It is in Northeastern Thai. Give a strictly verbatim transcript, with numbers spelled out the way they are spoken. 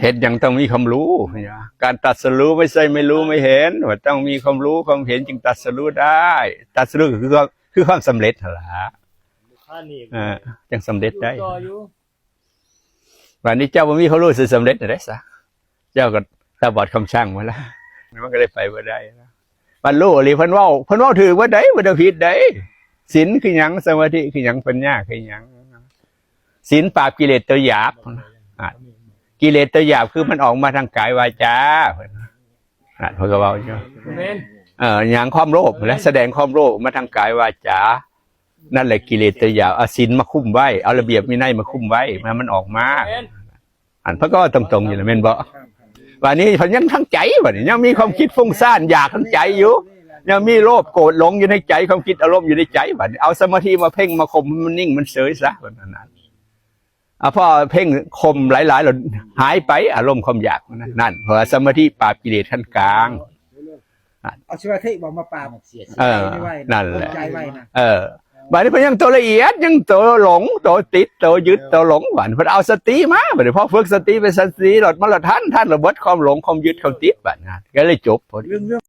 เห็นยังต้องมีความรู้เนี่ย การตรัสรู้ไม่ใช่ไม่รู้ไม่เห็น ว่าต้องมีความรู้ความเห็นจึงตรัสรู้ได้ ตรัสรู้ก็คือความคือความสำเร็จนั่นแหละ ท่านนี่ อ่าจังสำเร็จได้ ต่ออยู่ วันนี้เจ้าบ่มีความรู้สิสำเร็จได้ซะ เจ้าก็ตาบอดคำช่างมาแล้ว มันก็เลยไปบ่ได้นะมันรู้เลยเพิ่นเว้าเพิ่นเว้าถือว่าได้บ่ได้ผิดได้ศีลคือหยังสมาธิคือหยังปัญญาคือหยังศีลปราบกิเลสตัวหยาบอ่ะกิเลสตัวหยาบคือมันออกมาทางกายวาจาอ่ะเพิ่นก็เว้าอยู่ แมน เอ่อหยังความโลภและแสดงความโลภมาทางกายวาจา นั่นแหละกิเลสตัวหยาบเอาศีลมาคุ้มไว้ เอาระเบียบวินัยมาคุ้มไว้มันมันออกมา แมน อันพระก็ตรงๆอยู่นะแม่นบ่วันนี้เพิ่นยังทั้งใจวันนี้ยังมีความคิดฟุ้งซ่านอยากทั้งใจอยู่ ยังมีโลภโกรธหลงอยู่ในใจความคิดอารมณ์อยู่ในใจวันนี้เอาสมาธิมาเพ่งมาข่มมันนิ่งมันเฉยซะวันนั้นน่ะเอาพอเพ่งข่มหลายๆแล้วหายไปอารมณ์ความอยากนั่นนั่นเพราะว่าสมาธิปราบกิเลสขั้นกลาง เอาสมาธิบอกมาปราบ เออ ใจไว้ นั่นแหละ ใจไว้นะ เออวันนี้เพิ่นยังตัวละเอียดยังตัวหลงตัวติดตัวยึดตัวหลงวันนี้เพิ่นเอาสติมาวันนี้พอฝึกสติเป็นสติหลดมาละท่านท่านระเบิดความหลงความยึดความติดบัดนั้นก็เลยจบพอดี เรื่องเรื่อง